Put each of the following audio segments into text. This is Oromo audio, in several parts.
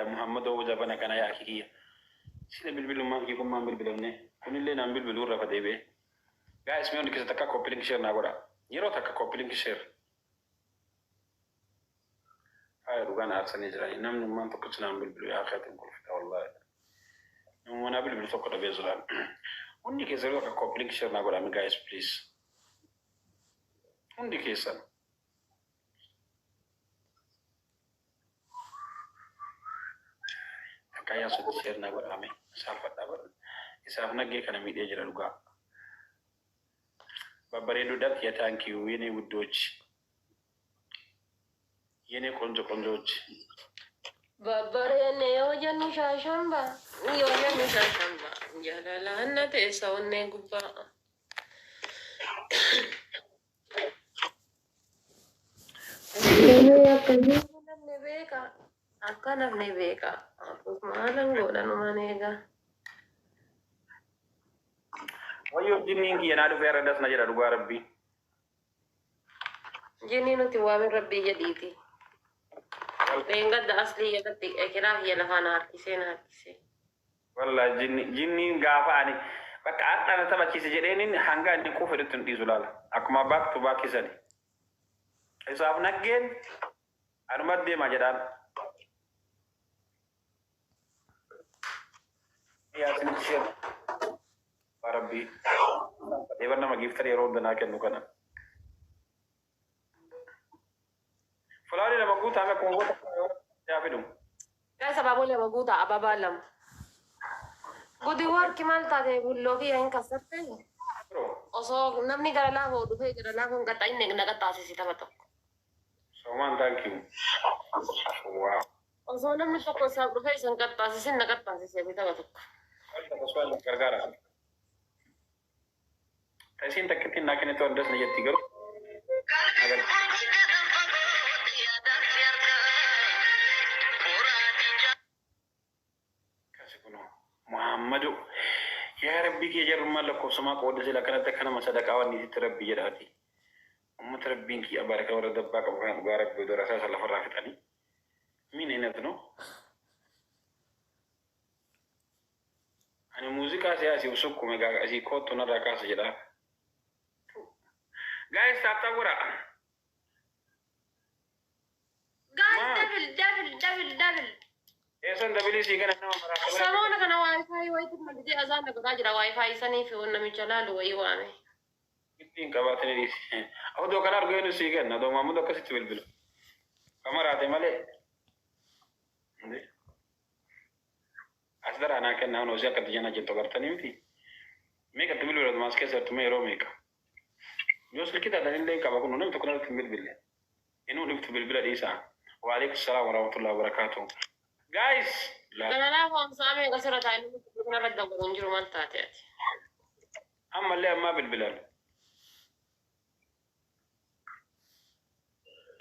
Barbaada Muhammadoo zabana kana yaa kiyya. Sila bilbilummaan kiyya kun maan bilbilamne? Kunillee naan bilbiluu irra deebi'e. Guys, mee hundi keessa takka copy link share naa godha. Yeroo takka copy link share. Faaya dhugaan aarsanii jiranii. Namni ummaan tokkichi naan bilbilu yaa akhiyatiin kolfita wallahi. Namuma naa bilbilu tokko dhabee jiraan. Hundi keessa yeroo takka copy link share naa godha guys, please. Hundi keessan. Takka yaasutti share naa godhame. Saalfadhaa bara. Isaaf naggee kana miidhee jira dhugaa. Babbareeduudhaaf ya thank you የኔ ውዶች የኔ ቆንጆ ቆንጆዎች። Babbareenne yoo jennu shaashamba, yoo jennu shaashamba, jaalalaan na teessa onnee gubbaa. Akka namni beeka, akka namni beeka. Maalan godha numaan eega. Wayyoo, jinniin kiyya naa dhufee arradas na jedha dhugaa rabbii. Jinni nuti waamin rabbii jedhiiti. Leengadda aslii jalatti ekeraa kiyya lafaa na harkisee na harkisee. Wallaahi jinniin gaafa ani bakka har'a na taphachiise jedheenin hanga inni quufe hin dhiisu laala. Akkuma back to back isani. Isaaf naggeen anuma deema jedhaan. Yaasin ishee rabbii. Eebar nama gifter yeroo hundaa kennu kana. Followerii lama guutaame akkuma goota yaa fidu. Guys, abaaboo lama guutaa, ababaa lama. Gudi warki maal taate bulloo kiyya hin kassarte? Osoo namni gara laafoo dhufee gara laafoon qaxxaa na qaxxaasisi tapha tokko. Soomaan thank you. Wow. Osoo namni tokko isaaf dhufee isan qaxxaasisin na qaxxaasisi tapha tokko. Gargaara. Isiin takkittiin naa kennitu andas na jetti garuu. Kasi kunoo Muhammadu yaa rabbii kiyya jarrummaan lakkoofsamaa qooda sila akkanatti akka nama sadaqaa waan niititti rabbii jedhaati. Uummata rabbiin kiyya baraka warra dabbaa qabu kana dhugaa rabbii odoo rasaa isa lafarraa fixanii. Miin inat no? Ani muuziqaa siyaasii usukkume gaa asii koottu narraa kaasa jedhaa. Guys, tap tap godha. Guys, double, double, double, double. Eessan double sii kana nama maraa. Samoona kana WiFi wayitti madidee azaan na godhaa jira WiFi sanii fi namicha laalu wayii waame. Ittiin qabaatanii dhiisi. Odoo kana argu eenyu sii kenna? Odoo Maamud akkasitti bilbilu. Kamaraate malee. As daraa naa kenna hunoo si akkatti jana jettu agartanii miti. Meeqatti bilbilu maas keessa jirtu mee yeroo meeqa? Yoo silkii taatan illee qaba kun namni tokko narratti hin bilbille. Inuu dhiftu bilbila dhiisaa. Waalaikum salaam warahmatullahi wabarakatuh. Guys! Ganalaa foomsaa meeqa sirra taa'e namni kanarra dawwalu hin jiru maal taate ati? Ammallee ammaa bilbilan.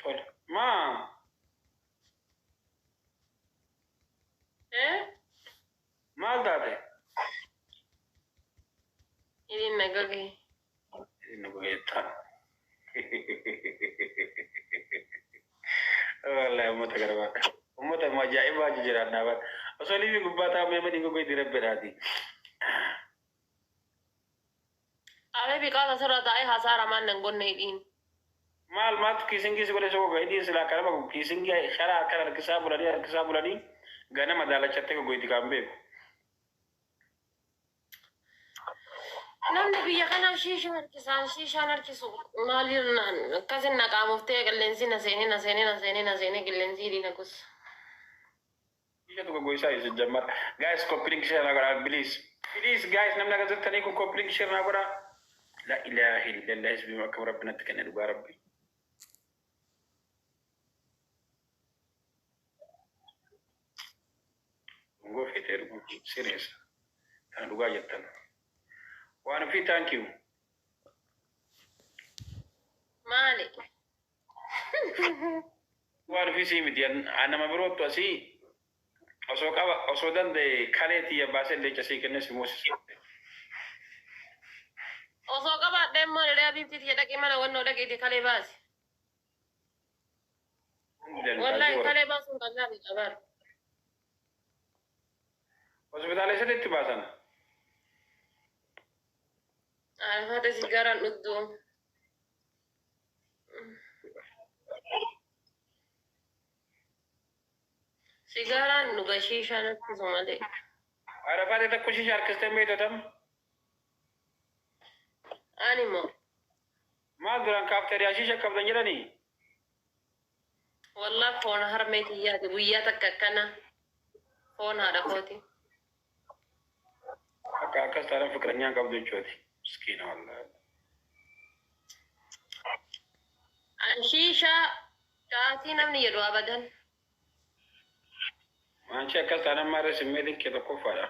Tole. Maa? Eh? Maal taate? Hidhiin na gogee. Inni gogeettaa. Wallahi uummata garbaa. Uummata ajaa'ibaa jiraannaa bara. Osoo liifi gubbaa taa'amee madii gogeetti rabbiidhaati. Abee biqaata sirra taa'ee haasaara maal nan gonne hidhiin. Maal maaltu kissingii si godhe sogoga hidhiin silaa kanama kissingii sharaa akkan harkisaa bulanii ganama daalachattee gogoyti kan beeku. Namni biyya kanaa shiishaa harkisaan shiishaan harkisu maaliif akkasin na qaamoftee qilleensi na seenee na seenee na seenee na seenee qilleensi hidhii na gosa. Shiishatu gogoysaa isa jammar. Guys, copy link share naa godhaa please. Please guys, namni akka jirtanii kun copy link share naa godhaa. La ilaaha illallah isbii akkam rabbi natti kenne dhugaa rabbi. Dhungoo feetee dhuguu serious. Kana dhugaa jettan. Waan ofii thank you. Maali? Waan ofii sii miti nama birootu asii osoo qaba osoo danda'e kalee tiyya baasee leenca sii kennee si moosisa. Osoo qabaadhee immoo dhadhaa biiftii tiyya dhaqee mana wannoo dhaqeeti kalee baasi. Wallahi kalee baasuun qallaali qabaadha. Hospitaala eessatti itti baasan? Arafaate sigaaraan dhugduu. Sigaaraan dhuga shiishaa natti malee. Arafaate takku shiisha harkistee beektu tam? Ani moo Maal duraan kaafteeriyaa shiisha qabdan jedhanii? Wallah foon harmee kiyyaati guyyaa takka akkana foon haadha kooti. Akka akkas taanaan fiqiranyaan qabdu jechuuti. Miskiina wallahi. Shiishaa caatii namni jedhu abadan. Maanchi akkas taanaan maarree simmeetiin kee tokkoffaadha.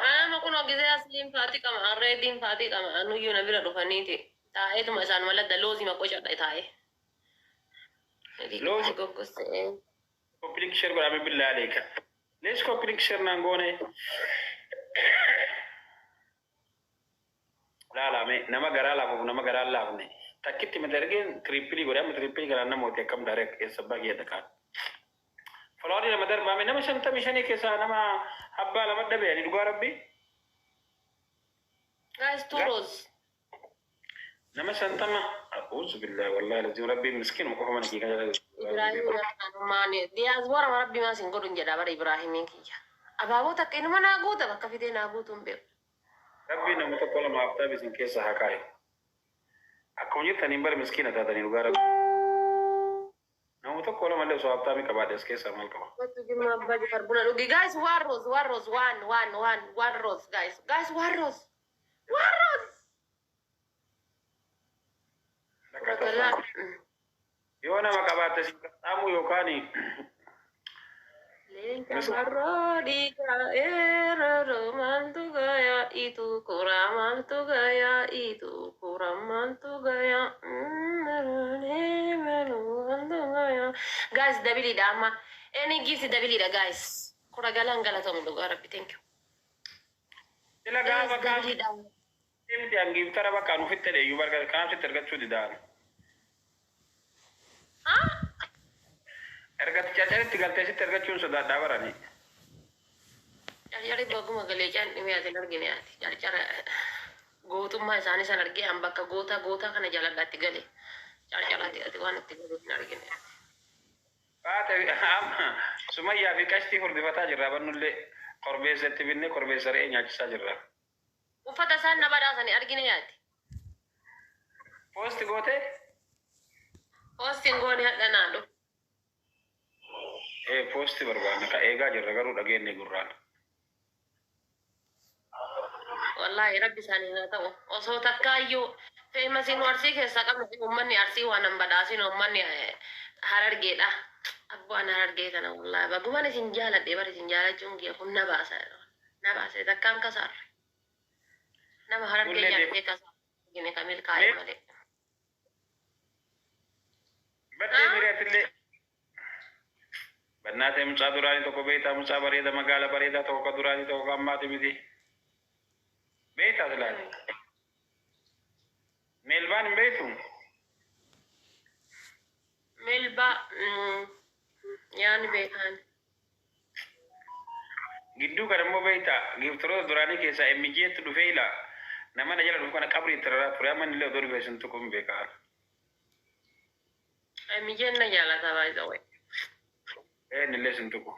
Anama kun gisee asliin faatii qama arreediin faatii qama anuyyuu na bira dhufaniiti. Taa'eetuma isaan maladda loozii maqoshadha taa'ee. Loozii? Goggosee. Copy link share godhame billaa aleeka. Lees copy link share naan goone. Laalame nama garaa laafuuf nama garaa hin laafne. Takkitti mata ergeen triple godhe amma triple garaan namooti akkam daaree keessa abbaa kiyya dhaqaan. Followerii nama darbaame nama 55 keessaa nama abbaa lama dhabe ani dhugaa rabbi. Guys, two rose. Nama 50 a'uuzu billahi wallahi lazim rabbiin miskiinuma qofa mana kee kan jala. Ibrahim maani diyaasboora rabbi maa sin godhun jedha bara Ibrahimiin kiyya. Abaaboo takka inuma naa guuta bakka fidee naa guutuun beeku. Rabbiin nama tokko lama haftaa isin keessa haa kaayu. Akkuma jirtaniin bara miskiina taatanii dhugaa rabbi. Nama tokko lama illee osoo haftaa mi qabaadhe as keessaa maal qaba? Wattu jimma abbaa jifar buna dhugi. Guys, one rose, one rose, one, one, one, one rose, guys. Guys, one rose. One rose. Lakka Yoo nama qabaatte si qaxxaamu yookaan Leenca marroo dhiigaa eeroo maaltu gayaa itu kura maaltu gayaa itu kura maaltu gayaa maaltu gayaa. Guys, doubleiidha amma. Any gift doubleiidha, guys. Kura galaan galatamu dhugaa rabbi, thank you. Sila gaafa Guys, gaafa doubleiidha. miti hangiiftara bakka nu fitte dheeyyuu barga kanaaf sitti ergachuu didaan. Ah? Ergatti caccaritti galtee sitti ergachuun sodaadhaa barani. Carcarri bagguma galee caan dhimee ati hin argine ati. Carcara gootummaa isaanii san argee an bakka goota goota kana jaladhaatti gale. Carcaraati ati waan itti galee hin argine ati. Baate amma Sumayyaa fi qashtii furdifataa jirra bannullee korbeessatti binne korbeessa re'ee nyaachisaa jirra. Uffata isaan na badhaasanii argine yaati. Post gootee? Postiin goone hadha naa dhufu. Ee post barbaanna ka eegaa jirra garuu dhageenye gurraan. Wallaahi rabbi isaanii haa ta'u. Osoo takkaayyuu famousiin Arsii keessaa qabnu uummanni Arsii waan hin badhaasin uummanni Harargeedha. Abbaan Harargee kana wallaahi bagumaan isin jaaladhe bara isin jaalachuun kiyya kun na baasa. Na baase takkaan kasaarre. Nama Harargee Ullee nyaatee kasaarre. Gine ka milkaa'e malee. Baddee miriyatillee. Bannaatee mucaa duraanii tokko beektaa mucaa bareeda magaala bareedaa tokko ka duraanii tokko ka ammaati miti. Beektaa silaati. Meelbaan hin beektu? Melba yaani beekaan. Gidduu kana immoo beektaa giiftiroota duraanii keessaa MG'tti dhufee ilaa nama na jala dhufu kana qabrii itti raraa ture amma inni illee odoo dhufee isin tuqu hin beekaa. MJ na jaalata by the way. Ee inni illee isin tuqu.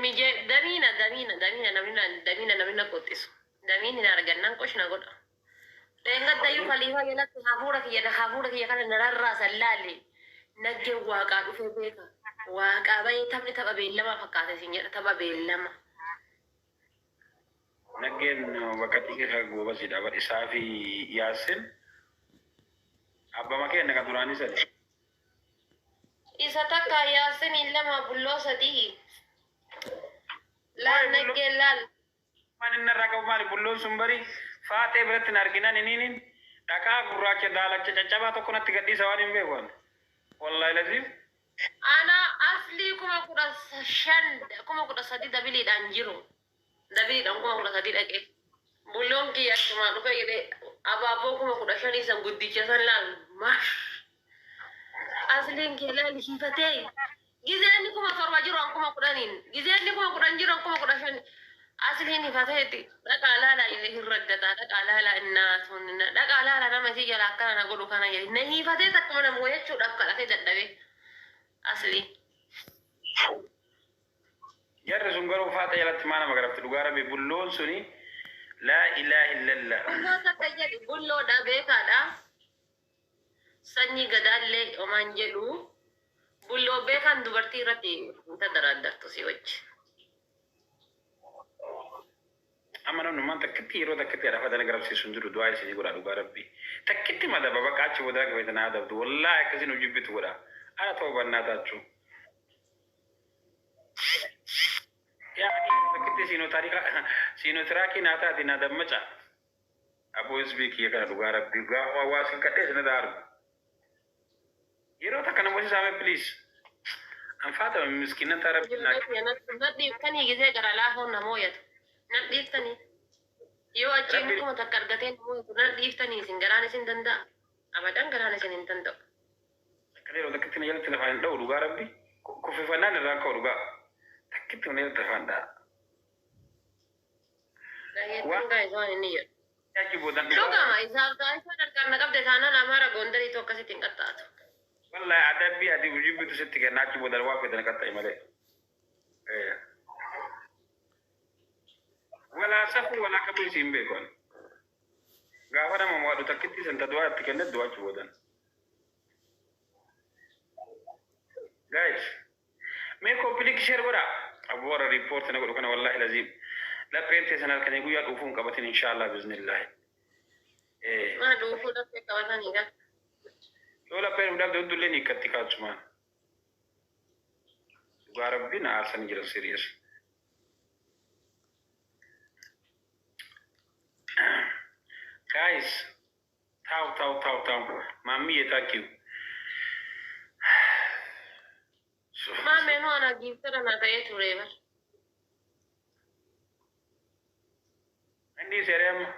MJ damiina damiina damiina namni na damiina namni na qoxisu. Damiin hin argannaan qoshna godha. Dheengaddayyuu kaliifaa jalatti hafuura kiyya kana na rarraasan laalle. Naggeen waaqaa dhufee beeka. Waaqaa bahee taphni tapha beellama fakkaata isin jedha tapha beellama. Naggeen bakka keessa goobasidha. Bar isaa fi Yaasin abbama keenya kan duraanii sadi. Isa takka Yaasin lama bulloo sadii. Laal naggeen laal. Waan inni irraa qabu maali? Bulloon sun bari faaxee biratti hin arginan iniinin dhakaa gurraacha daalacha caccabaa tokko natti gadhiisa waan hin beeku ani. Wallaahi laziif. Ana aslii 15,000 13,000 doubleiidhaan jiru. Doubleiidhaan 13,000 dhaqee. Bulloon kiyya achumaan dhufee jedhee abaaboo 15,000 san guddicha san laal maash. Asliin kee laal hiifatee. Gizeenni 7,000 jiru an 10,000n. Gizeenni 10,000 jiru an 15,000. Asliin hifateeti. Dhaqaa laalaa jedhee hin raggataa. Dhaqaa laalaa innaatuun. Dhaqaa laalaa nama isii jala akkana na godhu kana jedhe. Na hiifatee takkuma na mooyachuudhaaf kadhatee dadhabe. Aslii. Jarri sun garuu faaxa jalatti maa nama garafti dhugaa rabbi bulloon suni laa ilaaha illallah. Bulloo takka jedhi bulloodha beekaadha. Sanyii gadaallee omaan jedhu. Bulloo beekaan dubartii irratti hin tadaraaddartu si wajji. Amma namni maan takkitti yeroo takkitti haadha na garabsiisu hin jiru du'aa isinii godha dhugaa rabbi. Takkitti madaba bakka achi booda akka feetan haa adabdu wallaahi akkasiin of jibbitu godha. Ana ta'uu bannaa taachuu. Yaa takkitti siinoo taarika siinoo tiraakii naa taati naa dammaca. Aboo isbii kiyya kana dhugaa rabbi gaafa waa sin kadhee sinirraa argu. Yeroo takka namoota saame please. An faatama miskiinan taa rabbi naa Na dhiiftanii gisee gara laafoon na mooyatu. Na dhiiftanii. Yoo achiin Rabbi 1000 argatee na mooyatu na dhiiftanii isin garaan isin danda'a. Abadan garaan isin hin danda'u. Akka yeroo takkitti na jalatti lafaan hin dha'u dhugaa rabbi. Kuffifannaan irraan ka'u dhugaa. Takkitti na jalatti lafaan dha'a. Dhageettiin gaa'is waan inni jedhu. Achi boodan dhugaa. Dhugama isaaf gaa'isaan harkaan na qabde taanaan Amaara Gondariitu akkasitti hin qaxxaatu. Wallahi adabbii ati jibbitu sitti kenna achi boodan waa feetan qaxxa'i malee. Walaa safuu walaa qabuu isiin beeku ani. Gaafa nama mo'adhu takkitti san ta du'aa itti kenne du'aa achi boodan. Guys, mee copy link share godhaa. Abbo warra report na godhu kana wallahi laziim. Lapheen teessan halkanii guyyaa dhuufuu hin qabatin inshallah biiznillahi. Maa dhuufuu laphee qabatanii gaa. Yoo lapheen hundaaf huddullee ni hiikkatti kaachumaan. Dhugaa rabbi na aarsanii jiran serious. Guys, taaw taaw taaw taaw. Maammiyyee thank you. Maameen waan giiftara na ta'ee ture bar. Inni seeree amma.